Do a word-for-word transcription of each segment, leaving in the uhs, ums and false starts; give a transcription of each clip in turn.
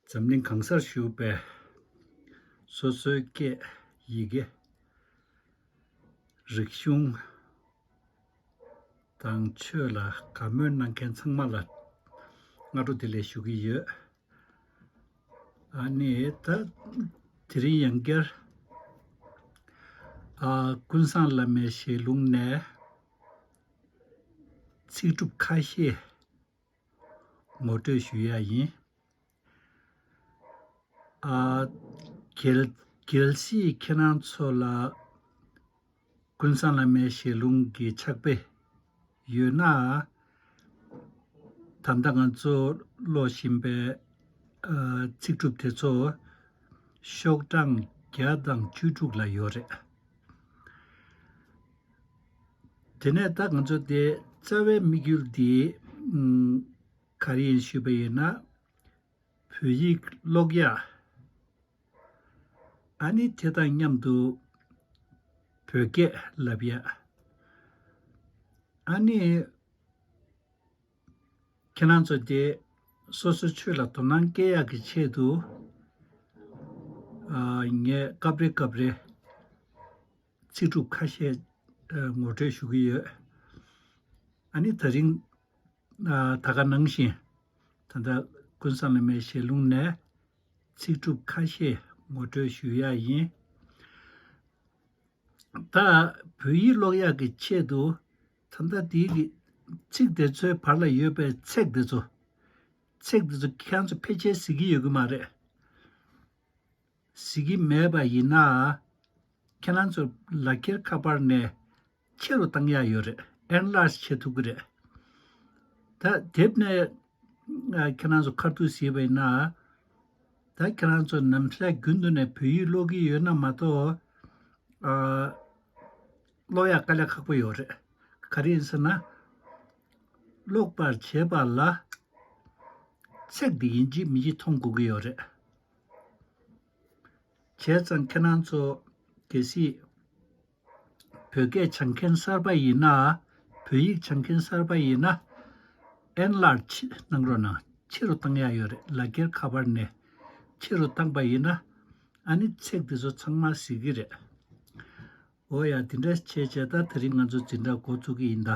འཛམ་གླིང་གང་སར་བཞུགས་པའི་སོ་སོའི་སྐད་ཡི་གེ་རིག་གཞུང་དང་ཆོས་ལ་དགའ་མོས་གནང་མཁན་ཚང་མ་ལ་སྔ་དྲོ་བདེ་ལེགས་ཞུ་གི་ཡོད། ཨ་ནི་ད་དེ་རིང་ཡང་བསྐྱར་ཨ་ཀུན་བཟང་བླ་མའི་ཞལ་ལུང་ནས་ཚིག་གྲུབ་ཁ་ཤས་ངོ་སྤྲོད་ཞུ་ཡ་ཡིན། ཨ་གལ་གལ་སྲིད་ཁྱེད་རང་ཚོ་ལ་ཀུན་བཟང་བླ་མའི་ཞལ་ལུང་གི་ཕྱག་དཔེ་ཡོད་ན། ད་ལྟ་ང་ཚོ་ཀློག་བཞིན་པའི་ཨ་ཚིག་གྲུབ་དེ་ཚོ་ཤོག་གྲངས་བརྒྱ་དང་བཅུ་དྲུག་ལ་ཡོད་རེད། དེ་ནས་ད་ང་ཚོ་དེ་རྩ་བའི་དམིགས་ཡུལ་འདི་ཨམ་ག་རེ་ཡིན་ཞུས་པ་ཡིན་ན། བོད་ཡིག་ཀློག་ཡག་ཨ་ནི་དེ་དང་མཉམ་དུ་བོད་སྐད་ལབ་ཡག་ཨ་ནི་ཁྱེད་རང་ཚོ་དེ་སོ་སོའི་ཆོས་ལ་དོ་སྣང་སྐྱེ་ཡག་གི་ཆེད་དུ་ཨ་ངས་སྐབས་རེ་སྐབས་རེ་ཚིག་གྲུབ་ཁ་ཤས་ཨ་ངོ་སྤྲོད་ཞུ་གི་ཡོད། ཨ་ནི་ད་རིང་ཨ་ད་ག་ནང་བཞིན་ད་ལྟ་ཀུན་བཟང་བླ་མའི་ཞལ་ལུང་ནས་ཚིག་གྲུབ་ཁ་ཤས་ངོ་སྤྲོད་ཞུ་ཡག་ཡིན། ད་བོད་ཡིག་ཀློག་ཡག་གི་ཆེད་དུ་ད་ལྟ་དེའི་གི་ཚིག་དེ་ཚོའི་བར་ལ་ཡོད་པའི་ཚེག་དེ་ཚོ་ཚེག་དེ་ཚོ་ཁྱེད་རང་ཚོ་ཕལ་ཆེར་གཟིགས་ཀྱི་ཡོད་ཀྱི་མ་རེད། གཟིགས་ཀྱི་མེད་པ་ཡིན་ན། ཁྱེད་རང་ཚོ་ལག་ཁྱེར་ཁ་པར་ནས་ཆེ་རུ་བཏང་ཡག་ཡོད་རེད། ཨེན་ལར་ཇི་བྱེད་ཐུབ་ཀྱི་རེད། ད་དེབ་ནས་ཨ་ཁྱེད་རང་ཚོ་ཁ་ཐུག་གཟིགས་པ་ཡིན་ན། ད་ཁྱེད་རང་ཚོ་ནམ་ཞག་རྒྱུན་དུ་ནས་བོད་ཡིག་ཀློག་གི་ཡོད་ན་མ་གཏོགས་ཨ་ཀློག་ཡག་དཀའ་ལས་ཁག་པོ་ཡོད་རེད། ག་རེ་ཡིན་ཟེར་ན། ཀློག་པར་བྱེད་པ་ལ་ཚེག་འདི་ཡིན་གཅིག་མིན་གཅིག་མཐོང་དགོས་ཀྱི་ཡོད་རེད། བྱས་ཙང་ཁྱེད་རང་ཚོ་གལ་སྲིད་བོད་སྐད་སྦྱང་མཁན་གསར་པ་ཡིན་ན། བོད་ཡིག་སྦྱང་མཁན་གསར་པ་ཡིན་ན། ཨེན་ལར་ཇི་གནང་རོགས་གནང་། ཆེ་རུ་བཏང་ཡག་ཡོད་རེད། ལག་འཁྱེར་ཁ་པར་ནས་ཆེ་རུ་བཏང་པ་ཡིན་ན། ཨ་ནི་ཚེག་འདི་ཚོ་ཚང་མ་གཟིགས་ཀྱི་རེད། འོ་ཡ། དེ་འདྲ་བྱས་བྱས་ད་དེ་རིང་ང་ཚོ་འཛིན་གྲྭ་འགོ་བཙུགས་ཀྱི་ཡིན་ད།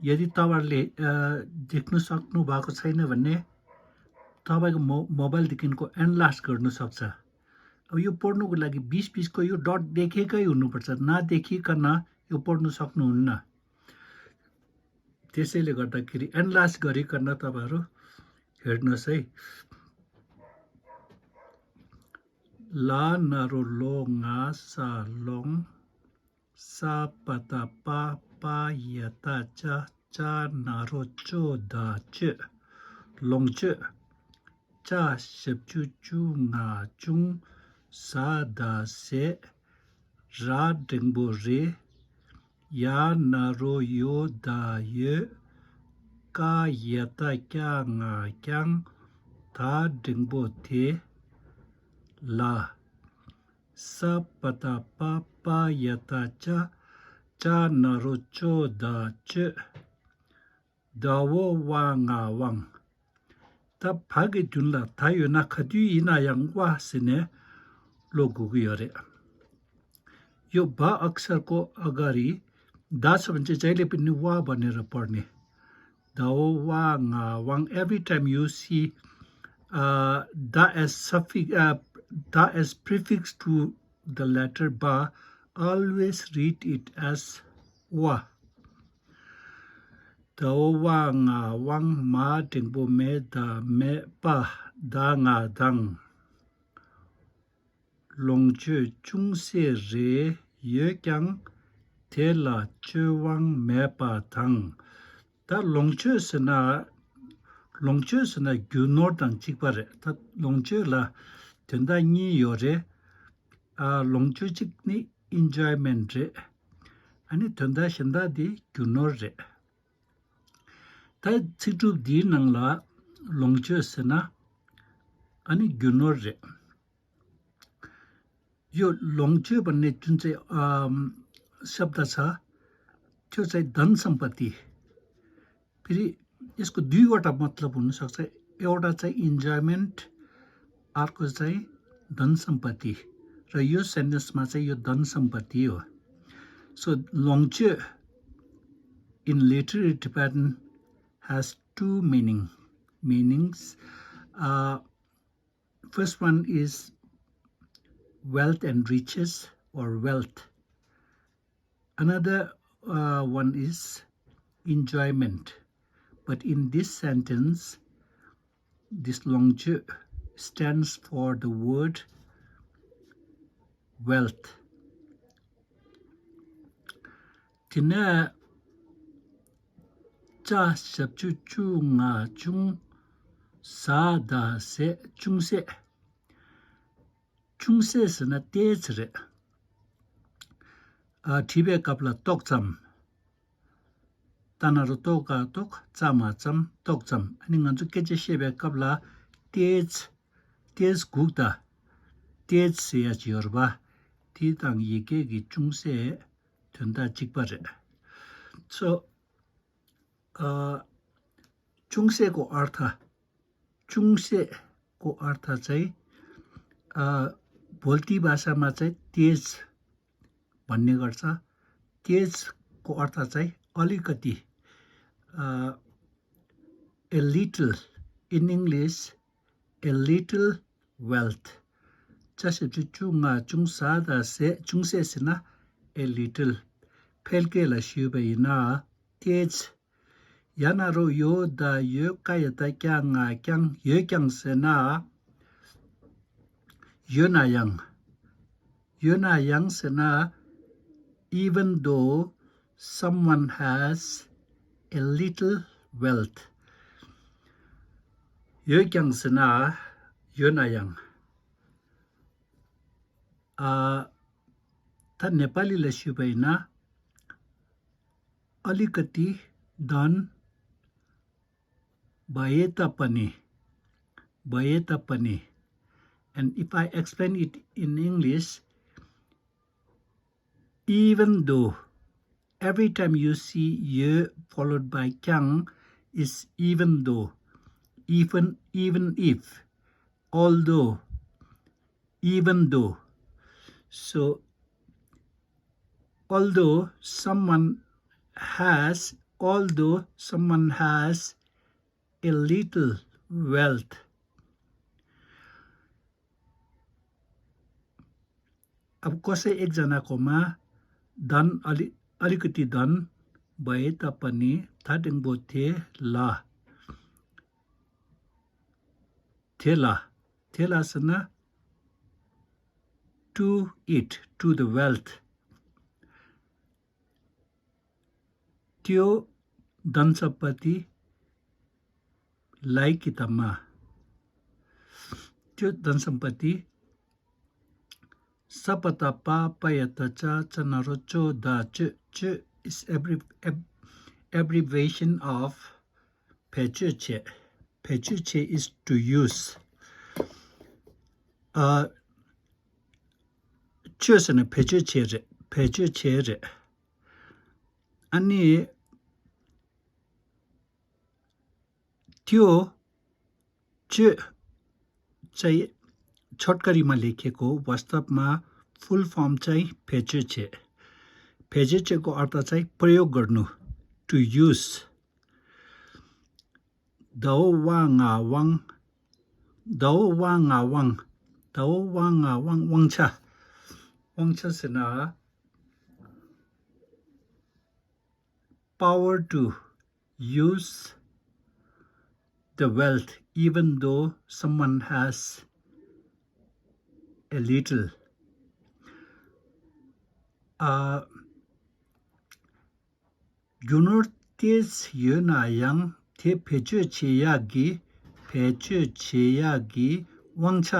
यदि तपाईँहरूले अ, देख्न सक्नुभएको छैन भने तपाईँको मो मोबाइलदेखिको एनलार्ज गर्नु सक्छ। अब यो पढ्नुको लागि बिस बिसको यो डट देखेकै हुनुपर्छ, नदेखिकन यो पढ्नु सक्नुहुन्न। त्यसैले गर्दाखेरि एनलार्ज गरिकन तपाईँहरू हेर्नुहोस् है। ला नरो लो ङा सा लोङ सा पता पा पा यता चा चा नरो चो दा चे लोङ चे चा शब्चु चु ङा चुङ सा दा से रा ड्रिङ बो रे या नरो यो दा ये का यता क्या ङा क्याङ धा ड्रिङ बो थे ला सा पता पा पा यता चा चा नरो चो दा चे दा वो वा ङा वाङ ད་བ་གི་རྒྱུན་ལ་ད་ཡོད་ན་ག་དུས་ཡིན་ན་ཡང་ཝ་ཟེར་ནས་ཀློག་དགོས་ཀྱི་ཡོད་རེད། यो ब अक्षरको अगाडि द छ भने चाहिँ जहिले पनि वा भनेर पढ्ने। द ओ वा ङ Wang, every time you see uh, the as suffix uh, the as prefix to the letter ba, always read it as wa. ད་འོ་ཝ་ང་ཝང་མ་འགྲེང་པོ་མེ་ད་མེ་པ་ད་ང་དང་། ལོངས་སྤྱོད་ཅུང་ཟད་རེ་ཡོད་ཀྱང་དེ་ལ་སྤྱོད་དབང་མེད་པ་དང་། ད་ལོངས་སྤྱོད་ཟེར་ན། ལོངས་སྤྱོད་ཟེར་ན་རྒྱུ་ནོར་དང་གཅིག་པ་རེད། ད་ལོངས་སྤྱོད་ལ་དོན་དག་གཉིས་ཡོད་རེད། ཨ་ལོངས་སྤྱོད་གཅིག་ནི་ཨིན་ཇོའི་མེན་ཊི་རེད། ཨ་ནི་དོན་དག་གཞན་དག་དེ་རྒྱུ་ནོར་རེད། ད་ཚིག་གྲུབ་འདིའི་ནང་ལ་ལོངས་སྤྱོད་ཟེར་ན་ཨ་ནི་རྒྱུ་ནོར་རེད། यो लोङ्चे भन्ने जुन चाहिँ अम, शब्द छ, त्यो चाहिँ धन सम्पत्ति। फेरि यसको दुईवटा मतलब हुनसक्छ। एउटा चाहिँ इन्जोयमेन्ट, अर्को चाहिँ धन सम्पत्ति। र यो सेन्टेन्समा चाहिँ यो धन सम्पत्ति हो। So, ལོངས་སྤྱོད in literary Tibetan has two meaning, meanings. Uh, first one is wealth and riches or wealth. Another uh, one is enjoyment. But in this sentence, this ལོངས་སྤྱོད stands for the word wealth. དེ་ནས་ཅ་ཞབས་ཀྱུ་ཅུ་ང་ཅུང་ཟ་ད་ཟས་ཅུང་ཟད། ཅུང་ཟད་ཟེར་ན་ཏོག་ཙམ་རེད། ཨ། བྲིས་པའི་སྐབས་ལ་ཏོག་ཙམ། ཏ་ན་རོ་ཏོ་ག་ཏོག་ཙ་མ་ཙམ་ཏོག་ཙམ། ཨ་ནི་ང་ཚོ་སྐད་ཆ་བཤད་པའི་སྐབས་ལ་ཏོག་ཙམ། ཏོག་ཙམ་སྒུག་ད། ཏོག་ཙམ་ཟེར་ཡ་ཅིག་ཡོད་རེད་པ། དེ་དང་ཡི་གེ་གི་ཅུང་ཟད་དོན་དག་གཅིག་པ་རེད། So, ཨ། ཅུང་ཟད་को अर्थ, ཅུང་ཟད་को अर्थ चाहिँ, अ, बोल्ती भाषामा चाहिँ ཏོག་ཙམ भन्ने गर्छ। ཏོག་ཙམ को अर्थ चाहिँ अलिकति, अ, a little, in English, a little wealth. ཅ་ཞབས་ཀྱུ་ཅུ་ང་ཅུང་ཟ་ད་ཟས་ཅུང་ཟད་ཟེར་ན་a little. ཕལ་སྐད་ལ་ཞུས་པ་ཡིན་ན་ཏོག་ཙམ། ཡ་ན་རོ་ཡོ་ད་ཡོད། ཀ་ཡ་ད་ཀྱ་ང་ཀྱང་། ཡོད་ཀྱང་ཟེར་ན། ཡོད་ན་ཡང་། ཡོད་ན་ཡང་ཟེར་ན། Even though someone has a little wealth. ཡོད་ཀྱང་ཟེར་ན། ཡོད་ན་ཡང་། ཨ། ད་ནེ་པ་ལི་ལ་ཞུས་པ་ཡིན་ན། अलिकति धन भए तापनि, भए तापनि. And if I explain it in English, even though, every time you see yo followed by ཀྱང is even though, even, even if, although, even though. So, although someone has, although someone has a little wealth, अब कसै एकजनाकोमा धन अलि-, अलिकति धन भए तापनि, धा टेङ्गो थे ला, थे ला, थे ला ཟེར་ན, to it, to the wealth. त्यो धन सम्पत्तिलाई कि त मा। त्यो धन सम्पत्ति, स प त पा प य त च, च न रो चो द च, च is abbrev-, ab-, abbreviation of བེད་སྤྱོད་བྱེད། བེད་སྤྱོད་བྱེད་is to use. ཨ། སྤྱོད་ཟེར་ན་བེད་སྤྱོད་བྱེད་རེད། བེད་སྤྱོད་བྱེད་རེད། ཨ་ནི། त्यो སྤྱོད་चाहिँ छोटकरीमा लेखेको, वास्तवमा फुल फर्म चाहिँ भेचुचे। भेचुचेको अर्थ चाहिँ प्रयोग गर्नु, to use. दौ वा ङा वाङ, दौ वा ङा वाङ, दौ वा ङा वाङ, वाङ्छा। वाङ्छा ཟེར་ན། Power to use the wealth even though someone has a little. ཨ། རྒྱུ་ནོར་ཏོག་ཙམ་ཡོད་ན་ཡང་དེ་བེད་སྤྱོད་བྱེད་ཡག་གི་བེད་སྤྱོད་བྱེད་ཡག་གི་དབང་ཆ་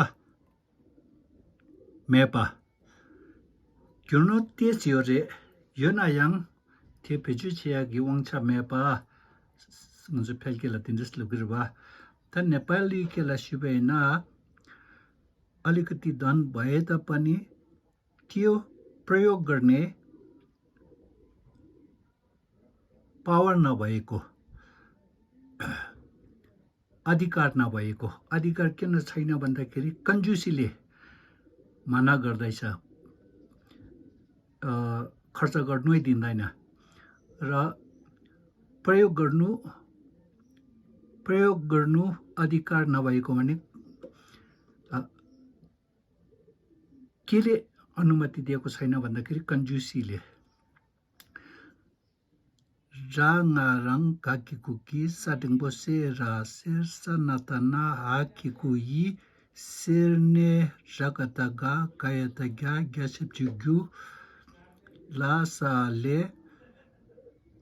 མེད་པ། རྒྱུ་ནོར་ཏོག་ཙམ་ཡོད་རེད། ཡོད་ན་ཡང་དེ་བེད་སྤྱོད་བྱེད་ཡག་གི་དབང་ཆ་མེད་པ། ང་ཚོ་ཕལ་སྐད་ལ་དེ་འདྲས་ལབ་ཀྱི་རེད་པ། ད་ནེ་པ་ལི་སྐད་ལ་ཞུས་པ་ཡིན་ན། अलिकति धन भए तापनि त्यो प्रयोग गर्ने पावर नभएको। अधिकार नभएको, अधिकार किन छैन भन्दाखेरि कन्जुसीले मना गर्दैछ। अ, खर्च गर्नु नै दिँदैन। र प्रयोग गर्नु, प्रयोग गर्नु अधिकार नभएको भने, अ, केले अनुमति दिएको छैन भन्दाखेरि कन्जुसीले। ར་ང་རང་ག་གི་གུ་གི་ས་འགྲེང་བུ་སེ་ར་སེར་ས་ན་ད་ན་འ་གི་གུ་འི་སེར་སྣའི་ར་ག་བཏགས་ག་ག་ཡ་བཏགས་གྱ་གྱ་ཞབས་ཀྱུ་གྱུ། ལ་ས་ལེ།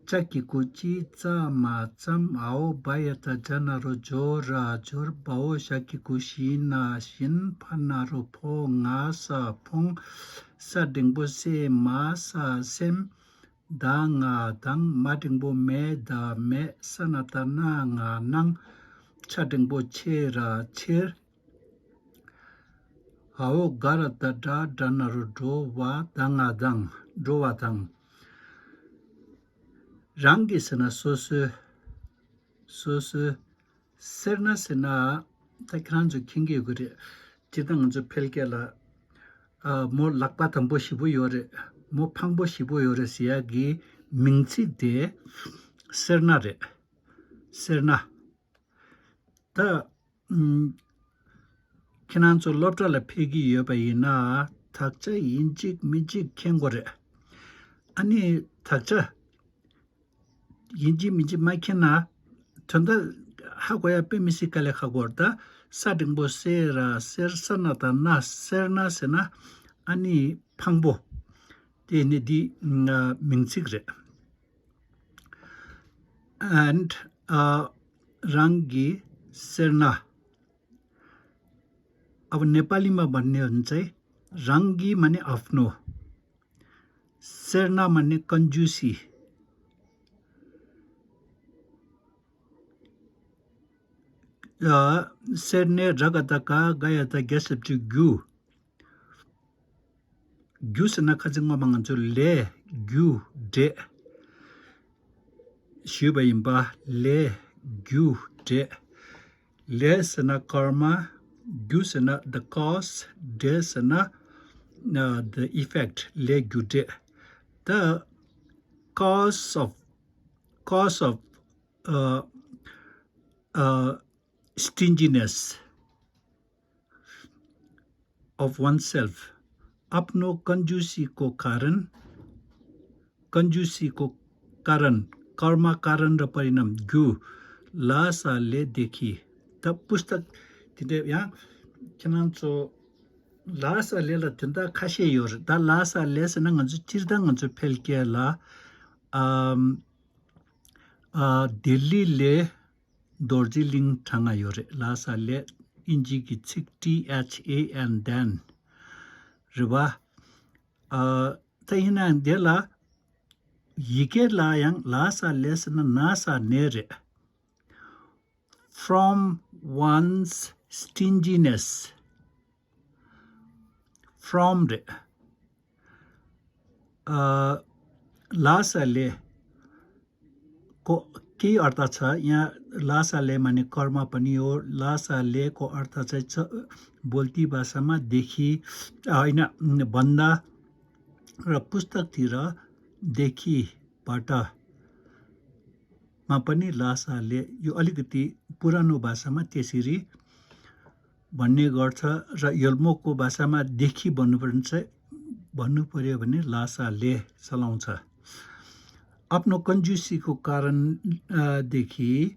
ཅ་གི་གུ་ཅི་ཙ་མ་ཙམ། འ་འོག་བ་ཡ་བཏགས་བྱ་ན་རོ་བྱོ་ར་བྱོར། བ་འོག་ཞ་གི་གུ་ཞི་ན་བཞིན། ཕ་ན་རོ་ཕོ་ང་ས་ཕོངས། ས་འགྲེང་བུ་སེ་མ་ས་སེམས། ད་ང་དང་། མ་འགྲེང་བུ་མེ་ད་མེད། ས་ན་ད་ན་ང་སྣང་། ཆ་འགྲེང་བུ་ཆེ་ར་ཆེར། འ་འོག་ག་ར་བཏགས་གྲ་གྲ་ན་རོ་གྲོ་བ། ད་ང་དང་། འགྲོ་བ་དང་། རང་གི་ཟེར་ན་སོ་སོའི། སོ་སོའི། སེར་སྣ་ཟེར་ན་ད་ཁྱེད་རང་ཚོ་མཁྱེན་གྱི་ཡོད་ཀྱི་རེད། སྤྱིར་བཏང་ང་ཚོ་ཕལ་སྐད་ལ་ཨ་མོ་ལག་པ་དམ་པོ་ཞེ་པོ་ཡོད་རེད། མོ་ཕངས་པོ་ཞེ་པོ་ཡོད་རེད་ཟེར་ཡག་གི་མིང་ཚིག་དེ་སེར་སྣ་རེད། སེར་སྣ། ད་ཨུམ། ཁྱེད་རང་ཚོ་སློབ་གྲྭ་ལ་ཕེབས་ཀྱི་ཡོད་པ་ཡིན་ན་དག་ཆ་ཡིན་གཅིག་མིན་གཅིག་མཁྱེན་དགོས་རེད། ཨ་ནི་དག་ཆ་ཡིན་གཅིག་མིན་གཅིག་མ་མཁྱེན་ན་དོན་དག་ཧ་གོ་ཡ་དཔེ་མི་སྲིད་དཀའ་ལས་ཁག་པོ་རེད། ད་ས་འགྲེང་བུ་སེ་ར་སེར་ས་ན་ད་ན་སེར་སྣ་ཟེར་ན་ཨ་ནི་ཕངས་པོ། དེ་ནི་འདི་ཨ་མིང་ཚིག་རེད། And ཨ་རང་གི་སེར་སྣ། अब नेपालीमा भन्ने हो भने चाहिँ रङ्गी माने आफ्नो, सेर्ना माने कन्जुसी। अ, सेर्ने र ग त का, ग य त ग्यास च गु। རྒྱུ་ཟེར་ན་ཁ་ཚིག་སྔོན་མ་ང་ཚོས་ལས་རྒྱུ་འབྲས་ཞུས་པ་ཡིན་པ། ལས་རྒྱུ་འབྲས། ལས་ཟེར་ན་karma། རྒྱུ་ཟེར་ན་the cause། འབྲས་ཟེར་ན་uh, the effect. ལས་རྒྱུ་འབྲས། The cause of, cause of uh, uh, stinginess of oneself. आफ्नो कन्जुसीको कारण, कन्जुसीको कारण, कर्म कारण र परिणाम, རྒྱུ། ལ་ས་ལས་देखि། ད་पुस्तक དེ་འདྲ་ཡང་ཁྱེད་རང་ཚོ་ལ་ས་ལས་ལ་དོན་དག་ཁ་ཤས་ཡོད་རེད། ད་ལ་ས་ལས་ཟེར་ན་ང་ཚོ་སྤྱིར་བཏང་ང་ཚོ་ཕལ་སྐད་ལ་ཨམ། ཨ། ལྡི་ལི་ལས་རྡོ་རྗེ་གླིང་དྲངས་ཡོད་རེད། ལ་ས་ལས་ཨིན་ཇི་གི་ཚིག T H A N then རེད་བ། ཨ། ད་ཡིན་ནའང་འདི་ལ་ཡི་གེ་ལ་ཡང་ལ་ས་ལས་ཟེར་ན་ན་ས་ནས་རེད། From one's stinginess. From རེད། ཨ། ལ་ས་ལས། को केही अर्थ छ। यहाँ ला सा ले माने कर्म पनि हो। ला सा ले को अर्थ चाहिँ छ बोल्ती भाषामा देखि होइन, भन्दा र पुस्तकतिर देखिबाट मा पनि ला सा ले यो अलिकति पुरानो भाषामा त्यसरी भन्ने गर्छ र योल्मोकको भाषामा देखि भन्नुपर्छ, भन्नु पर्‍यो भने ला सा ले चलाउँछ। आफ्नो कन्जुसीको कारण, अ, देखि,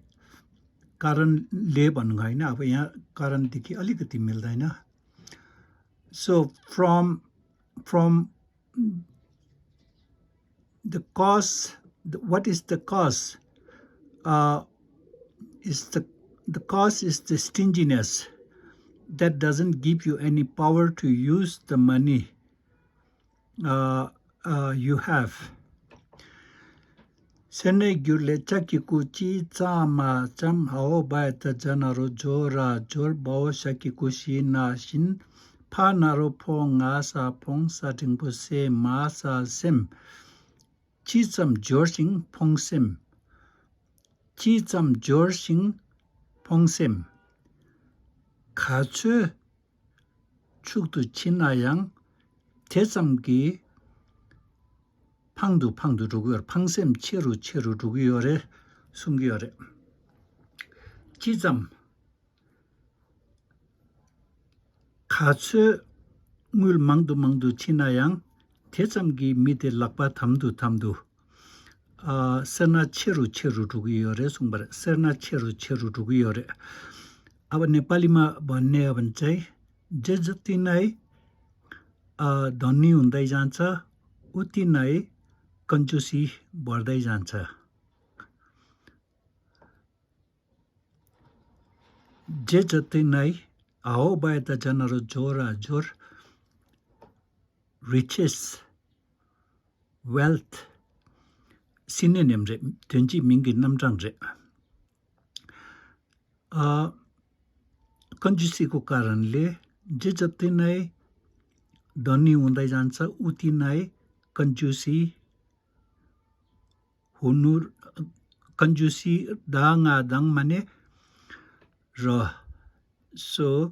कारणले भन्नु होइन, अब यहाँ कारणदेखि अलिकति मिल्दैन। So from, from the cause, the, what is the cause? Uh, is the, the cause is the stinginess that doesn't give you any power to use the money uh, uh, you have. སེར་སྣའི་རྒྱུ་ལས་ཅ་གི་གུ་ཅི་ཙ་མ་ཙམ། འ་འོག་བ་ཡ་བཏགས་བྱ་ན་རོ་བྱོ་ར་བྱོར། བ་འོག་ཞ་གི་གུ་ཞི་ན་བཞིན། ཕ་ན་རོ་ཕོ་ང་ས་ཕོངས། ས་འགྲེང་བུ་སེ་མ་ས་སེམས། ཅི་ཙམ་འབྱོར་ཞིང་ཕོངས་སེམས། ཅི་ཙམ་འབྱོར་ཞིང་ ཨོང་སེམས། ག་ཚོད་ཕྱུག་ཏུ་ཕྱིན་ན་ཡང་དེ་ཙམ་གྱིས་ཕང་དུ་ཕང་དུ་འགྲོ་གི་ཡོད་རེད། ཕངས་སེམས་ཆེ་རུ་ཆེ་རུ་འགྲོ་གི་ཡོད་རེད་གསུང་གི་ཡོད་རེད། ཅི་ཙམ། ག་ཚོད་དངུལ་མང་དུ་མང་དུ་ཕྱིན་ན་ཡང་དེ་ཙམ་གྱིས་མི་དེ་ལག་པ་དམ་དུ་དམ་དུ། ཨ། སེར་སྣ་ཆེ་རུ་ཆེ་རུ་འགྲོ་གི་ཡོད་རེད་གསུངས་པ་རེད། སེར་སྣ་ཆེ་རུ་ཆེ་རུ་འགྲོ་གི་ཡོད་རེད། अब नेपालीमा भन्ने हो भने चाहिँ, जे जति नै, अ, धनी हुँदै जान्छ, उति नै कन्जुसी बढ्दै जान्छ। जे जति नै, हावा बाहेक त जनहरू जोर जोर, riches, wealth, synonym རེད། དོན་གཅིག་མིང་གི་རྣམ་གྲངས་རེད། अ, कन्जुसीको कारणले जे जति नै धनी हुँदै जान्छ, उति नै कन्जुसी हुनु, कन्जुसी दाङादाङ माने र। So,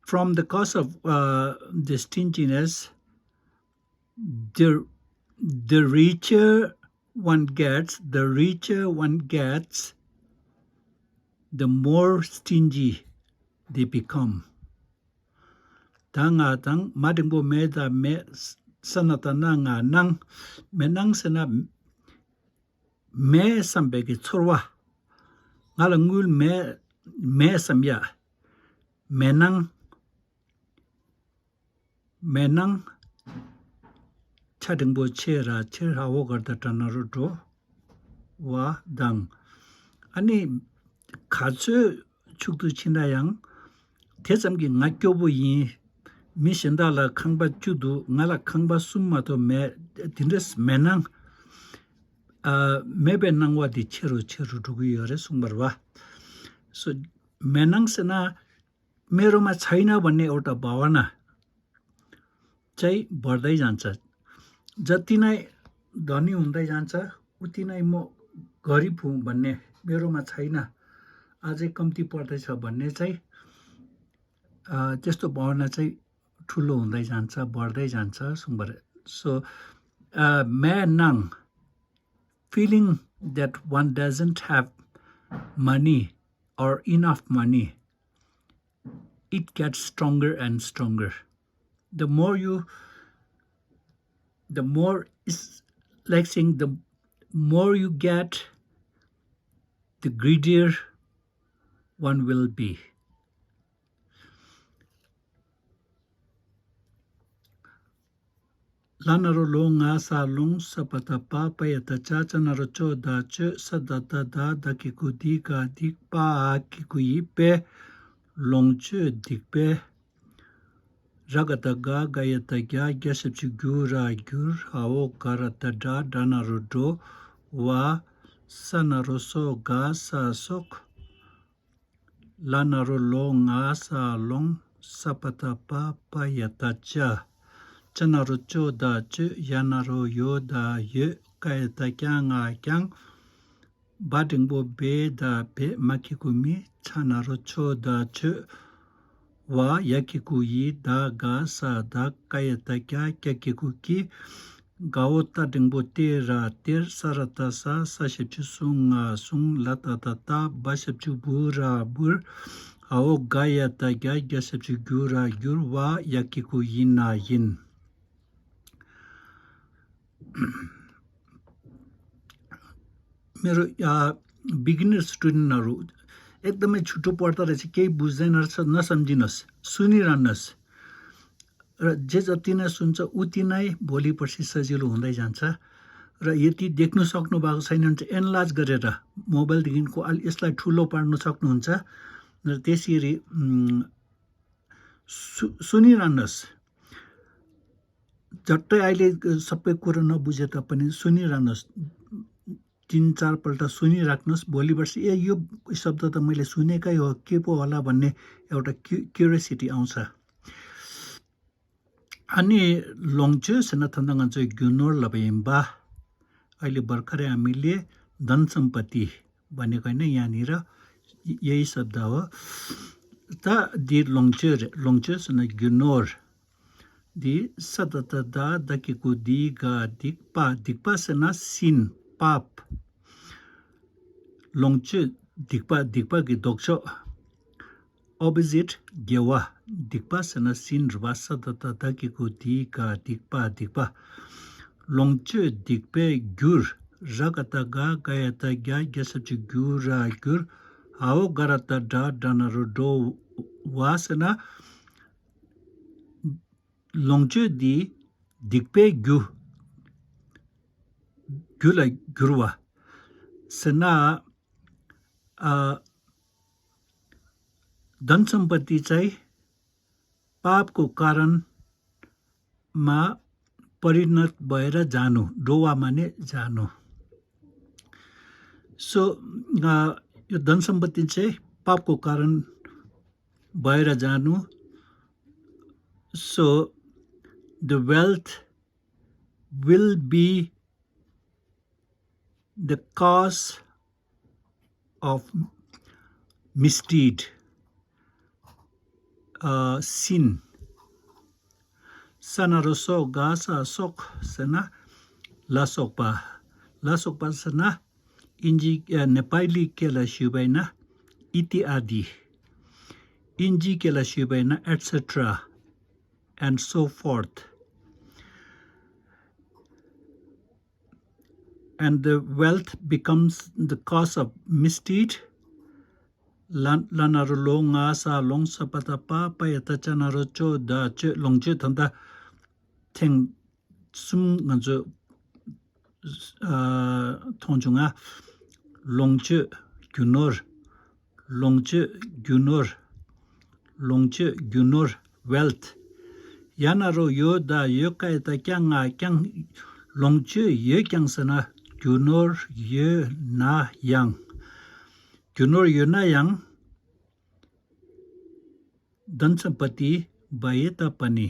from the cause of, uh, the stinginess, the, the richer one gets, the richer one gets, the more stingy they become. ད་ང་དང་མ་འགྲེང་པོ་མེད་ད་མེད་ས་ན་ད་ན་ང་ནང་མེད་ནང་ཟེར་ན། མེད་བསམ་པའི་གི་ཚོར་བ། ང་ལ་དངུལ་མེད་མེད་བསམ་ཡ། མེད་ནང་མེད་ནང་ཆ་འགྲེང་པོ་ཆེ་ར་ཆེ་ར་འོ་གར་ད་དྲ་ན་རུ་འགྲོ་བ་དང་། ཨ་ནི་ག་ཚོད་ཕྱུག་ཏུ་ཕྱིན་ན་ཡང་དེ་ཙམ་གྱིས་ང་སྐྱོ་པོ་ཡིན། མི་གཞན་དག་ལ་ཁང་པ་བཅུ་འདུག་ང་ལ་ཁང་པ་གསུམ་མ་གཏོགས་མེད། དེ་འདྲས་མེད་སྣང་། ཨ། མེད་པའི་སྣང་བ་དེ་ཆེ་རུ་ཆེ་རུ་འགྲོ་གི་ཡོད་རེད་གསུངས་པ་རེད་བ། སོ། མེད་སྣང་ཟེར་ན། मेरोमा छैन भन्ने एउटा भावना चाहिँ बढ्दै जान्छ। जति नै धनी हुँदै जान्छ, उति नै म गरिब हुँ भन्ने, मेरोमा छैन, अझै कम्ती पर्दैछ भन्ने चाहिँ, अ, त्यस्तो भावना चाहिँ ठुलो हुँदै जान्छ, बढ्दै जान्छ, सुम्बर। So, uh, मेनङ, feeling that one doesn't have money or enough money, it gets stronger and stronger. The more you, the more is, like saying, the more you get, the greedier one will be. ལ་ན་རོ་ལོ་ང་ས་ལོང་ས་པ་ད་པ་པ་ཡ་ད་ཅ་ཅ་ན་རོ་ཅོ་ད་ཅོ་ས་ད་ད་ད་ད་གི་གུ་དི་ག་དི་པ་ཨ་གི་གུ་ཡི་པེ། ལོངས་སྤྱོད་སྡིག་པའི་ར་ག་ད་ག་ག་ཡ་ད་གྱ་གྱ་ཞབས་ཀྱུ་གྱུ་ར་གྱུར། འ་འོག་ག་ར་ད་འདྲ་འདྲ་ན་རོ་འགྲོ་བ། ས་ན་རོ་སོ་ག་ས་སོག་ལ་ན་རོ་ལོ་ང་ས་ལོང་ས་པ་ད་པ་པ་ཡ་ད་ཅ། ཅ་ན་རོ་ཅོ་ད་ཅོ་ཡ་ན་རོ་ཡོ་ད་ཡོད། ཀ་ཡ་ད་ཀྱ་ང་ཀྱང་། བ་འགྲེང་བུ་བེ་ད་བེ། མ་གི་གུ་མི། ཆ་ན་རོ་ཆོ་ད་ཆོས། བ་ཡ་གི་གུ་ཡི་ད་ག་ས་ད། ཀ་ཡ་ད་ཀྱ་ཀྱ་གི་གུ་ཀྱི། ག་འོ་ཏ་འགྲེང་བུ་ཏེ་ར་གཏེར། ས་ར་ད་ས་ས་ཞབས་ཀྱུ་སུ་ང་སུང་། ལ་ད་ད་ད་བ་ཞབས་ཀྱུ་བུ་ར་བུར། འ་འོ་ག་ཡ་ད་གྱ་གྱ་ཞབས་ཀྱུ་གྱུ་ར་གྱུར། བ་ཡ་གི་གུ་ཡི་ན་ཡིན། मेरो, अ, बिगिनर स्टुडेन्टहरू एकदमै छोटो पढ्दो रहेछ, केही बुझ्दैन रहेछ, नसम्झिनुहोस्, सुनिरहनुहोस्। र जे जति नै सुन्छ, उति नै भोलि पर्सि सजिलो हुँदै जान्छ। र यदि देख्नु सक्नु भएको छैन भने चाहिँ एनलार्ज गरेर मोबाइलदेखिको अलि यसलाई ठुलो पार्न सक्नुहुन्छ। र त्यसरी, उम्, सु-, सुनिरहनुहोस्। झट्टै अहिले सबै कुरो नबुझे तापनि सुनिरहनुहोस्। तिन चारपल्ट सुनिराख्नुहोस्। भोलि पर्सि, "ए, यो शब्द त मैले सुनेकै हो, के पो होला?" भन्ने एउटा क्यु-, क्युरियोसिटी आउँछ। अनि लोङ्चो सेना थन्दा गन्छ गुनोर लबेम्बा। अहिले भर्खरै हामीले धन सम्पत्ति भनेको होइन, यहाँनिर ཡེ་ཡི་སབ་དའོ། ད་འདི་ལོངས་སྤྱོད་རེད། ལོངས་སྤྱོད་ཟེར་ན་རྒྱུ་ནོར། འདི་ས་ད་བཏགས་སྡ་བཏགས་ཀྱི་གུ་སྡིག་ག་སྡིག་པ། སྡིག་པ་ཟེར་ན་སིན། པཱབ། ལོངས་སྤྱོད་སྡིག་པ། སྡིག་པ་གི་ལྡོག་ཕྱོགས། ཨོ་པོ་ཟིཊ། དགེ་བ། སྡིག་པ་ཟེར་ན་སིན་རེད་པ། ས་ད་བཏགས་སྡ་གི་གུ་སྡིག་ག་སྡིག་པ། སྡིག་པ། ལོངས་སྤྱོད་སྡིག་པའི་རྒྱུར། ར་ག་བཏགས་རྒ་ག་ཡ་བཏགས་རྒྱ་རྒྱ་ཟེར་བྱེད་རྒྱུ་ར་རྒྱུར། འའོ་ག་ར་བཏགས་འགྲ་འགྲ་ན་རོ་འགྲོ་བ་ཟེར་ན། ལོངས་སྤྱོད་འདི་སྡིག་པའི་རྒྱུ། རྒྱུ་ལ་འགྱུར་བ་ཟེར་ན། ཨ། धन संपत्ति चाहिँ पापको कारणमा परिणत भएर जानु। डोवामा नै जानु। सो, अ, यो धन सम्पत्ति चाहिँ पापको कारण भएर जानु। So, the wealth will be the cause of misdeed, uh, sin. ས་ན་རོ་སོ་ག་ས་སོགས་ཟེར་ན་ལ་སོགས་པ། ལ་སོགས་པ་ཟེར་ན་ཨིན་ཇི་ཨ་ནེ་པ་ལི་སྐད་ལ་ཞུས་པ་ཡིན་ན་ཨི་ཏི་ཨ་དི། ཨིན་ཇི་སྐད་ལ་ཞུས་པ་ཡིན་ན་et cetera and so forth. And the wealth becomes the cause of misdeed. ལ་ལ་ན་རོ་ལོ་ང་ས་ལོང་ས་པ་ད་པ་པ་ཡ་ད་ཅ་ན་རོ་ཅོ་ད་ཅོ། ལོངས་སྤྱོད། ད་ལྟ་ཐེངས་གསུམ་ང་ཚོས་ཨ་མཐོང་བྱུང་ང་། ལོངས་སྤྱོད། རྒྱུ་ནོར། ལོངས་སྤྱོད། རྒྱུ་ནོར། ལོངས་སྤྱོད། རྒྱུ་ནོར། wealth། ཡ་ན་རོ་ཡོ་ད་ཡོད་ཀ་ཡ་ད་ཀྱང་ང་ཀྱང་། ལོངས་སྤྱོད་ཡོད་ཀྱང་ཟེར་ན་རྒྱུ་ནོར་ཡོད་ན་ཡང་། རྒྱུ་ནོར་ཡོད་ན་ཡང་། धन संपत्ति भएता पनि।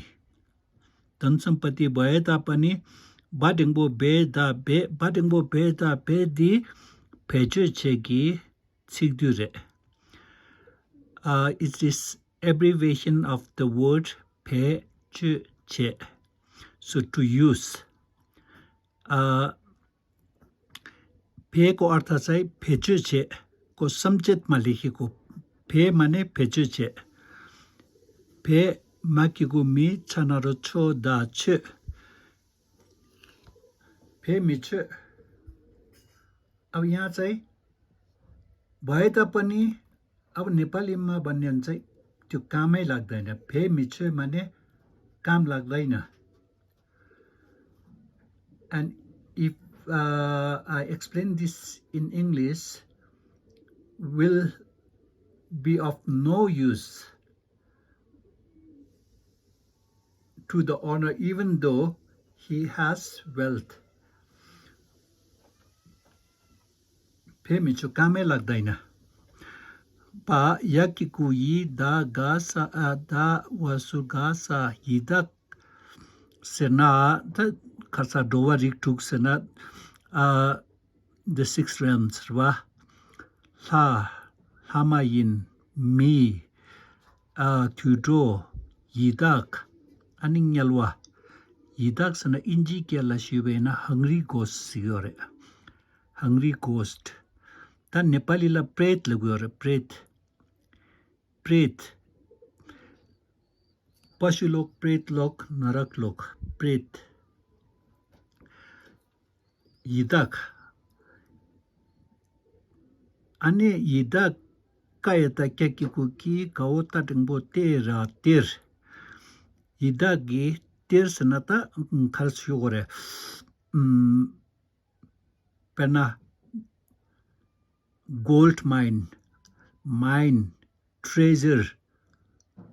धन सम्पत्ति भएता पनि། བ་འགྲེང་བུ་བེ་ད་བེ། བ་འགྲེང་བུ་བེ་ད་བེ་འདི་བེད་སྤྱོད་བྱེད་ཀྱི་ཚིག་སྡུད་རེད། Uh, it is abbreviation of the word བེད་སྤྱོད་བྱེད། So to use. Uh, བེ་ཀོ་ཨར་ཐ་སའི་བེད་སྤྱོད་བྱེད། ཀོ་བསམ་བྱེད་མ་ལི་ཤི་ཀོ། བེ་མ་ནེ་བེད་སྤྱོད་བྱེད། བེ་མ་གི་གུ་མི་ཆ་ན་རོ་ཆོ་ད་ཆོད། བེད་མི་ཆོད། अब यहाँ चाहिँ भए तापनि, अब नेपालीमा भन्ने हुन्छ त्यो कामै लाग्दैन। भए मिच्छो माने काम लाग्दैन। And if uh, I explain this in English, will be of no use to the owner even though he has wealth. བེད་མི་ཆོད། ཀ་མེད་ལག་བརྡ་ཡིན་ན། པ། ཡ་གི་གུ་ཡི་ད་ག་ས་ཨ་ད་བ་སུ་ག་ས་ཡི་དྭགས་ཟེར་ན། ད་ཁ་ས་འགྲོ་བ་རིགས་དྲུག་ཟེར་ན། ཨ། The six realms རེད་བ། ལྷ། ལྷ་མ་ཡིན། མི། ཨ། དུད་འགྲོ། ཡི་དྭགས། ཨ་ནི་དམྱལ་བ། ཡི་དྭགས་ཟེར་ན་ཨིན་ཇིའི་སྐད་ལ་ཞུས་པས་ན་hungry ghost ཟེར་གྱི་ཡོད་རེད། Hungry ghost། ད་ནེ་པ་ལི་ལ་པྲེད་ལབ་ཀྱི་ཡོད་རེད། པྲེད། པྲེད། पशु लोक, प्रेत लोक, नरक लोक, प्रेत। ཡི་དྭགས། ཨ་ནི་ཡི་དྭགས། ཀ་ཡ་ད་ཀྱ་གི་གུ་ཀྱི་ག་འོ་ཏ་འགྲེང་བུ་ཏེ་ར་གཏེར། ཡི་དྭགས་ཀྱི་གཏེར་ཟེར་ན་ད་ག་རེ་ཞུ་དགོས་རེད། ཨམ། དཔེར་ན། gold mine, mine, treasure,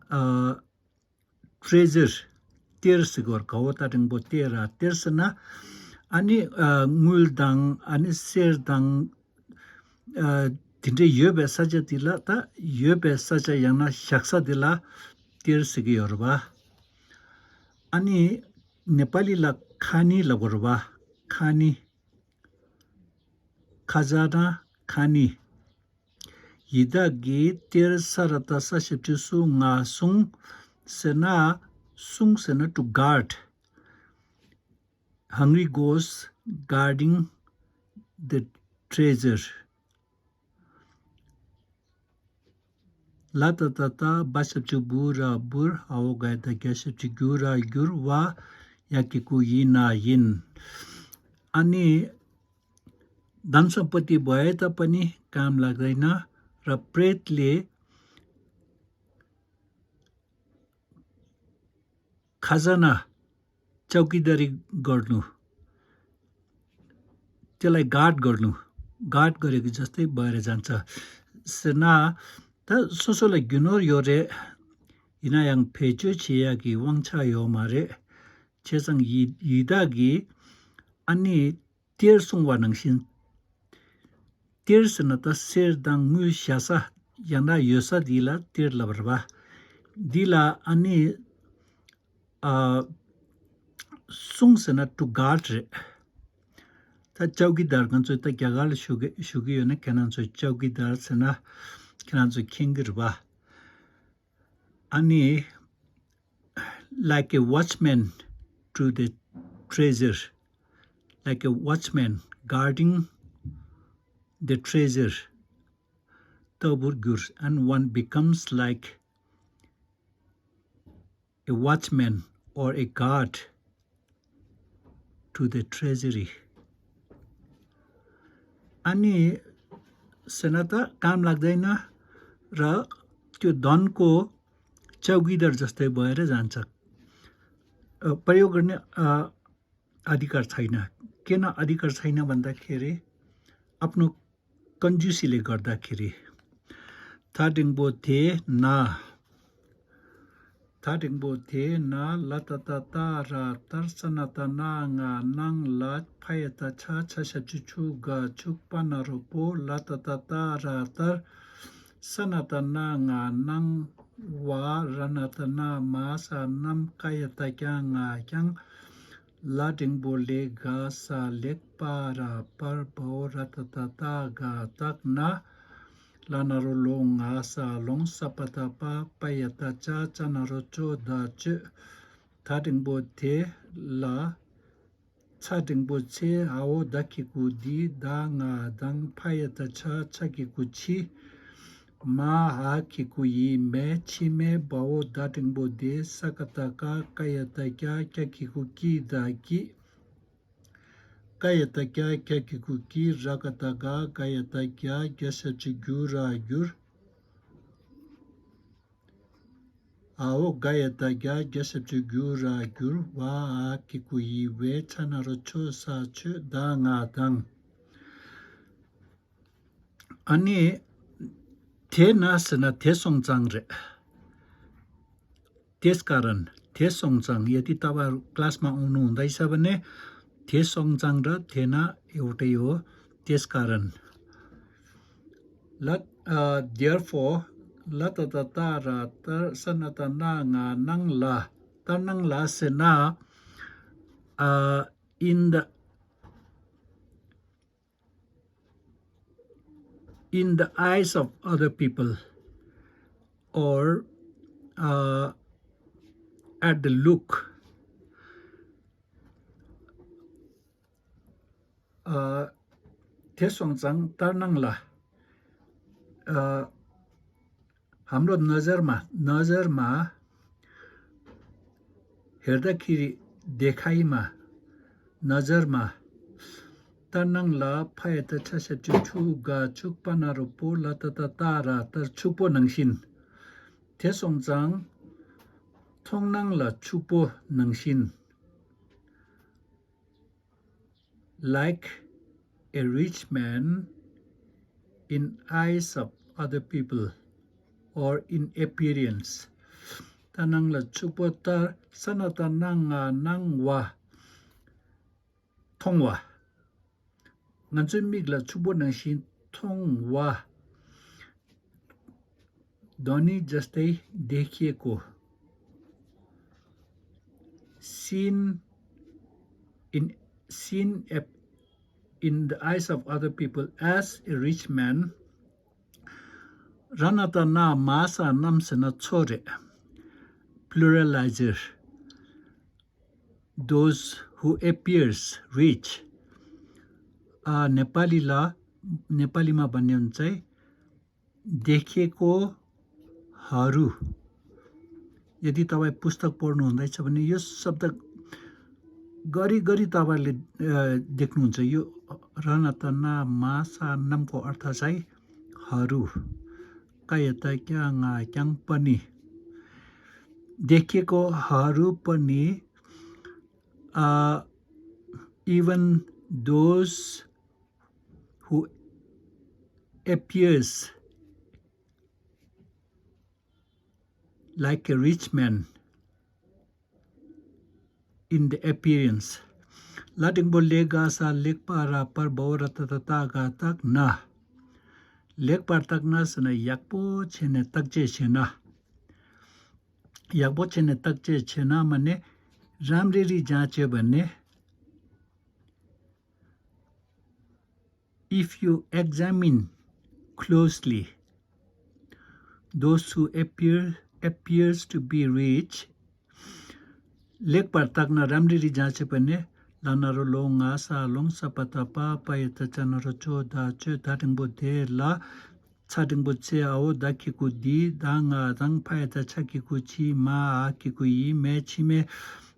ཨ། treasure། གཏེར་ཟེར་གྱི་ཡོད་རེད། ག་འོ་ཏ་འགྲེང་བུ་ཏེ་ར་གཏེར་ཟེར་ན། ཨ་ནི་ཨ། དངུལ་དང་ཨ་ནི་གསེར་དང་། ཨ། དེ་འདྲའི་ཡོད་པའི་ས་ཆ་དེ་ལ། ད་ཡོད་པའི་ས་ཆ་ཡང་ན་བཞག་ས་དེ་ལ་གཏེར་ཟེར་གྱི་ཡོད་རེད་བ། ཨ་ནི་ནེ་པ་ལི་ལ་ཁ་ནི་ལབ་དགོས་རེད་བ། ཁ་ནི། ཁ་ཛ་ན་ཁ་ནི། ཡི་དྭགས་ཀྱིས་གཏེར་ས་ར་ཏ་ས་ཞབས་ཀྱུ་སུ་ང་སྲུང་ཟེར་ན། སྲུང་ཟེར་ན་to guard. Hungry ghost guarding the treasure. ལ་ཏ་ཏ་ཏ་བ་ཞབས་ཀྱུ་བུ་ར་བུར། འ་འོག་ག་ཡ་བཏགས་གྱ་ཞབས་ཀྱུ་གྱུ་ར་གྱུར། བ་ཡ་གི་གུ་ཡི་ན་ཡིན། ཨ་ནི་དྷན་ས་པ་ཏི་བ་ཡ་ཏ་པ་ནི་ཀམ་ལག་རེ་ན་ར་པྲེད་ལེ་ཁ་ཟ་ན་ཅོ་ཀི་དར་རི་གོར་ནུ། དེ་ལ་གཱརཌ་གོར་ནུ། གཱརཌ་གོར་རི་གི་ཇ་སྟེ་བ་རེ་ཛན་ཙ་ཟེར་ན། ད་སོ་སོ་ལ་རྒྱུ་ནོར་ཡོད་རེད། ཡིན་ན་ཡང་བེད་སྤྱོད་བྱེད་ཡག་གི་དབང་ཆ་ཡོད་མ་རེད། བྱས་ཙང་ཡི་ཡི་དྭགས་ཀྱིས་ཨ་ནི་གཏེར་སྲུང་བ་ནང་བཞིན། གཏེར་ཟེར་ན་ད་གསེར་དང་དངུལ་བཞག་ས་ཡང་ན་ཡོད་ས་འདི་ལ་གཏེར་ལབ་རེད་པ། འདི་ལ་ཨ་ནི་ཨ་སྲུང་ཟེར་ན་to guard རེད། ད་ཅོ་ཀི་དར་ང་ཚོས་ད་རྒྱ་གར་ལ་ཞུ་གི་ཞུ་གི་ཡོད་ན་ཁྱེད་རང་ཚོས་ཅོ་ཀི་དར་ཟེར་ན་ཁྱེད་རང་ཚོས་མཁྱེན་གི་རེད་པ། ཨ་ནི། Like a watchman to the treasure, like a watchman guarding the treasure. ལྟ་བུར་འགྱུར། And one becomes like a watchman or a guard to the treasury. ཨ་ནི་ཟེར་ན་ད་ཀམ་ལག་རེ་ན་ར་ཀྱུ་དོན་ཀོ་ཅོ་ཀི་དར་ཇ་སྟེ་བ་རེ་ཛན་ཙ། प्रयोग करने अधिकार छैन। किन अधिकार छैन भन्दाखेरि आफ्नो कन्जुसीले गर्दाखेरि। ད་འགྲེང་བུ་དེ་ན། ད་འགྲེང་བུ་དེ་ན་ལ་ཏ་ཏ་ཏ་ར་ཏར་ས་ན་ཏ་ན་ང་ནང་ལ་ཕ་ཡ་ཏ་ཆ་ཆ་ཞབས་ཀྱུ་ཆུ་ག་ཆུག་པ་ན་རོ་པོ་ལ་ཏ་ཏ་ཏ་ར་ཏར་ས་ན་ཏ་ན་ང་ནང་བ་ར་ན་ཏ་ན་མ་ས་ནམ་ཀ་ཡ་ཏ་ཀྱ་ང་ཀྱང་། ལ་འགྲེང་བུ་ལེ་ག་ས་ལེགས་པ་ར་པར་བ་འོ་ར་ཏ་ཏ་ཏ་ག་བཏགས་ན། ལ་ན་རོ་ལོ་ང་ས་ལོང་ས་པ་ཏ་པ་པ་ཡ་ཏ་ཅ་ཅ་ན་རོ་ཅོ་ད་ཅོ། ད་འགྲེང་བུ་དེ་ལ། ཚ་འགྲེང་བུ་ཚེ་འ་འོ་ད་གི་གུ་འདི་ད་ང་དང་ཕ་ཡ་ཏ་ཆ་ཆ་གི་གུ་ཆི། མ་འ་གི་གུ་ཡི་མེ་ཕྱི་མེ་བ་འོ་ད་འགྲེང་བུ་དེ་ས་ཀ་ཏ་ཀ་ཀ་ཡ་ཏ་ཀྱ་ཀྱ་གི་གུ་ཀྱི་ད་ཀྱི། ཀ་ཡ་ཏ་ཀྱ་ཀྱ་གི་གུ་ཀྱི། ར་ཀ་ཏ་ག་ག་ཡ་ཏ་གྱ་གྱ་ཞབས་ཀྱུ་གྱུ་ར་གྱུར། འ་འོ་ག་ཡ་ཏ་གྱ་གྱ་ཞབས་ཀྱུ་གྱུ་ར་གྱུར། བ་འ་གི་གུ་ཡི་བེ་ཚ་ན་རོ་ཆོ་ས་ཆོས་ད་ང་དང་། ཨ་ནི། དེས་ན་ཟེར་ན་དེ་སོང་ཙང་རེད། त्यसकारण དེ་སོང་ཙང་ཡ་དེ་ལྟ་བ་ཀླ་སི་མ་ཨོ་ནུ་འདའི་ས་བ་ནས་དེ་སོང་ཙང་ར་དེས་ན་ཨེ་འོ་ཏེ་ཡོ། त्यसकारण ལ། therefore ལ་ཏ་ཏ་ཏ་ར་ཏར་ས་ན་ཏ་ན་ང་ནང་ལ། ཏར་ནང་ལ་ཟེར་ན། in the in the eyes of other people or uh, at the look. Uh, དེ་སོང་ཙང་ལྟར་སྣང་ལ། Uh, हाम्रो नजरमा नजरमा हेर्दाखेरि देखाइमा नजरमा ལྟར་སྣང་ལ་ཕ་ཡ་ཏ་ཆ་ཞབས་ཀྱུ་ཆུ་ག་ཆུག་པ་ན་རོ་པོ་ལ་ཏ་ཏ་ཏ་ར་ཏར་ཆུག་པོ་ནང་བཞིན། དེ་སོང་ཙང་མཐོང་སྣང་ལ་ཆུག་པོ་ནང་བཞིན། Like a rich man in eyes of other people or in appearance. ལྟར་སྣང་ལ་ཕྱུག་པོ་ལྟར་ས་ན་ལྟར་སྣང་ང་སྣང་བ། མཐོང་བ། ང་ཚོའི་མིག་ལ་ཕྱུག་པོ་ནང་བཞིན་མཐོང་བ། ध्वनि जस्तै देखिएको। Seen in seen in the eyes of other people as a rich man. ར་ན་ཏ་ན་མ་ས་རྣམས་ཟེར་ན་མཚོ་རེད། Pluralizer. Those who appears rich. आ, नेपालीलाई नेपालीमा भन्ने हुन्छ है, देखेको हरू। यदि तपाईँ पुस्तक पढ्नुहुँदैछ भने यो शब्द घरिघरि तपाईँहरूले, अ, देख्नुहुन्छ। यो रनतनामासानमको अर्थ चाहिँ हरू, कायता क्या ङा क्याङ पनि, देखेकोहरू पनि, अ, even those who appears like a rich man in the appearance. ལ་འབྲིང་པོ་ལེ་ག་ས་ལེགས་པ་ར་པར་བའོ་ར་ཏ་ཏ་ཏ་ག་ཏག་ན། ལེགས་པར་བརྟགས་ན་ཟེར་ན་ཡག་པོ་བྱས་ནས་བརྟག་དཔྱད་བྱས་ན། ཡག་པོ་བྱས་ནས་བརྟག་དཔྱད་བྱས་ན་མ་ནི་རམ་རི་རི་ལྗང་བྱས་པ་ནི། If you examine closely those who appear appears to be rich, ལེགས་པར་བརྟགས་ན་རམ་རི་རི་ལྗང་བྱས་པ་ནི། ལ་ན་རོ་ལོ་ང་ས་ལོང་ས་པ་ཏ་པ་པ་ཡ་ཏ་ཅ་ན་རོ་ཅོ་ད་ཅོ་ད་འབྲིང་པོ་དེ་ལ། ཚ་འབྲིང་པོ་ཚེ་འ་འོ་ད་གི་གུ་དི་ད་ང་དང་ཕ་ཡ་ད་ཆ་གི་གུ་ཆི་མ་འ་གི་གུ་ཡི་མེ་ཆི་མེ་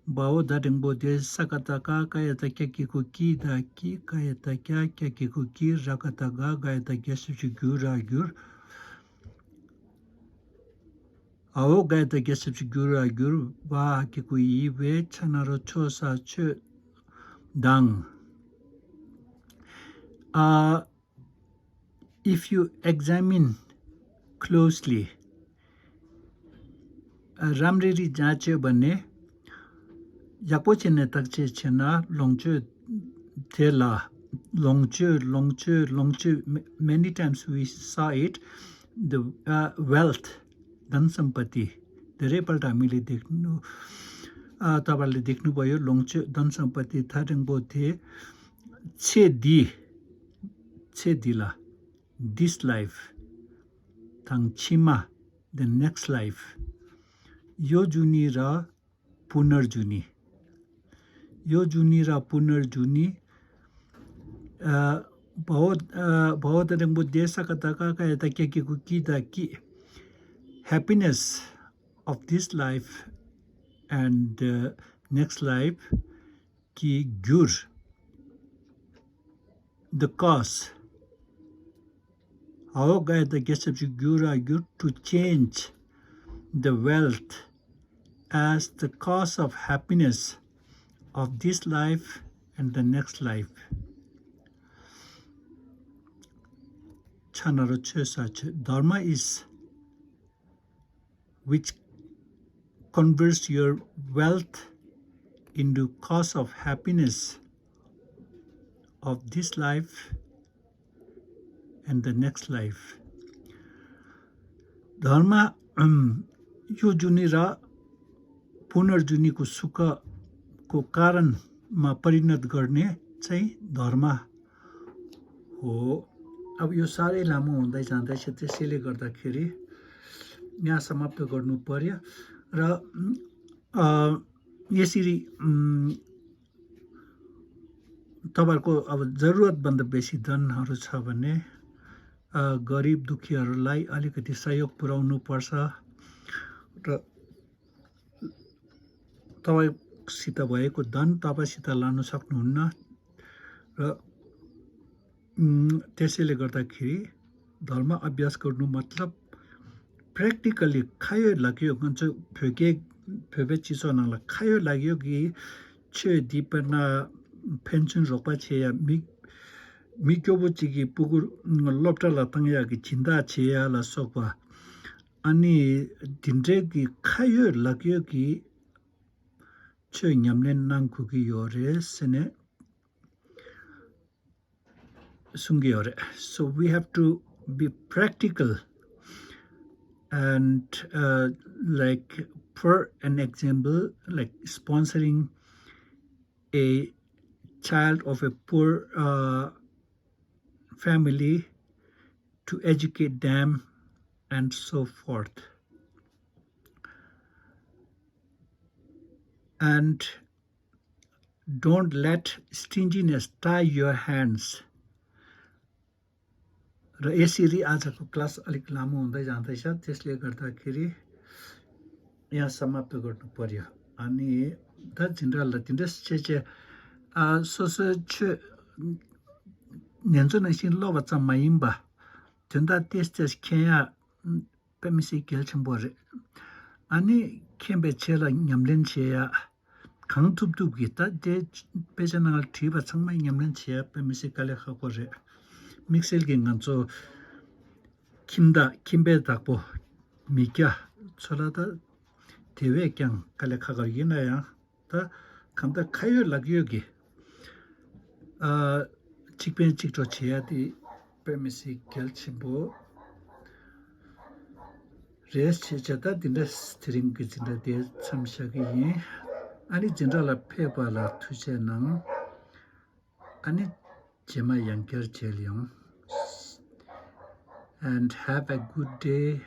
བ་འོ་ད་འབྲིང་པོ་དེ་ས་ཀ་ད་ཀ་ཀ་ཡ་ད་ཀྱ་གི་གུ་ཀི་ད་ཀི་ཀ་ཡ་ད་ཀྱ་ཀྱ་གི་གུ་ཀི་ར་ཀ་ད་ག་ག་ཡ་ད་རྒྱ་ཞབས་ཀྱུ་གུ་ར་གུར། འ་འོ་ག་ཡ་ད་རྒྱ་ཞབས་ཀྱུ་གུ་ར་གུར། བ་འ་གི་གུ་ཡི་བེ་ཆ་ན་རོ་ཆོ་ས་ཆོས་དང་། ཨ། If you examine closely, རམ་རི་རི་ལྗང་བྱས་པ་ནི། ཡག་པོ་བྱས་ནས་བརྟག་དཔྱད་བྱས་ན་ལོངས་སྤྱོད་དེ་ལ། ལོངས་སྤྱོད་ལོངས་སྤྱོད་ལོངས་སྤྱོད, many times we saw it, the, uh, wealth, धन संपत्ति, धेरै पल्ट हामीले देख्नु, अ, तपाईँहरूले देख्नुभयो, लोङ्चो धन सम्पत्ति थाटेङ्बो थे छे दि, छे दिला, this life, थाङ छिमा, the next life, यो जुनी र पुनर्जुनी। यो जुनी र पुनर्जुनी, अ, भव, अ, भवत रेङ्बो देशका तका का यता के के को कि दा कि happiness of this life and the next life कि गुर, the cause, how guide the guest of Gura गुर to change the wealth as the cause of happiness of this life and the next life. छानर छे साच धर्म is which converts your wealth into cause of happiness of this life and the next life. धर्म, अम, यो जुनी र पुनर्जुनीको सुखको कारणमा परिणत गर्ने चाहिँ धर्म हो। अब यो साह्रै लामो हुँदै जाँदैछ, त्यसैले गर्दाखेरि यहाँ समाप्त गर्नु पर्यो। र, अ, यसरी, उम्, तपाईँहरूको अब जरुरतभन्दा बेसी धनहरू छ भने, अ, गरिब दुःखीहरूलाई अलिकति सहयोग पुर्याउनुपर्छ र तपाईँसित भएको धन तपाईँसित लान सक्नुहुन्न। र, उम्, त्यसैले गर्दाखेरि धर्म अभ्यास गर्नु मतलब practically खायो लाग्यो गन्छ, फ्योके, फ्योबे चिसो नला खायो लाग्यो कि छे दिपना पेन्सन रोक्पा छेया मि, मिक्योबो चिकी पुगुर, उम्, लोप्टा ला तंगया कि चिन्ता छेया ला सोक्पा। अनि धिन्ड्रे कि खायो लाग्यो कि छे न्यामले नाङ खुकी यो रे सेने So we have to be practical and, uh, like, for an example, like sponsoring a child of a poor, uh, family to educate them and so forth. And don't let stinginess tie your hands. र यसरी आजको क्लास अलिक लामो हुँदै जाँदैछ, त्यसले गर्दाखेरि यहाँ समाप्त गर्नु पर्यो। अनि ད་འཛིན་གྲྭ་ལ་དེ་འདྲ་བྱས་བྱས་ཨ་སོ་སོའི་ཆོས་ཉན་ཚོ་ནང་བཞིན་ཀློག་པ་ཙམ་མ་ཡིན་པ། དོན་དག་ཏེས་ཏེས་མཁྱེན་ཡ་དཔེ་མི་སྲིད་གལ་ཆེན་པོ་རེད། ཨ་ནི་མཁྱེན་པའི་ཆེད་ལ་ཉམས་ལེན་བྱེད་ཡ། གང་ཐུབ་ཐུབ་ཀྱིས་ད་དེ་དཔེ་ཆ་ནང་ལ་བྲིས་པ་ཚང་མ་ཉམས་ལེན་བྱེད་ཡ་དཔེ་མི་སྲིད་དཀའ་ལས་ཁག་པོ་རེད། དམིགས་བསལ་གྱིས་ང་ཚོ་ཁྱིམ་བདག་ཁྱིམ་པའི་བདག་པོ་མི་སྐྱ་ཚོ་ལ་ད་དེ་བས་ཀྱང་དཀའ་ལས་ཁག་པོ་ཡིན་ན་ཡང་། ད་གང་ལྟར་ཁ་ཡོད་ལག་ཡོད་ཀྱི་ཨ་གཅིག་ཕན་གཅིག་གྲོགས་བྱེད་ཡ་དེ་དཔེ་མི་སྲིད་གལ་ཆེན་པོ་རེད། བྱས་བྱས་ད་འདི་འདྲ་དེ་རིང་གི་འཛིན་གྲྭ་དེ་མཚམས་བཞག་གི་ཡིན། ཨ་ནི་འཛིན་གྲྭ་ལ་ཕེབས་པ་ལ་ཐུགས་རྗེ་གནང་། ཨ་ནི་རྗེས་མ་ཡང་བསྐྱར་མཇལ་ཡོང་། And have a good day.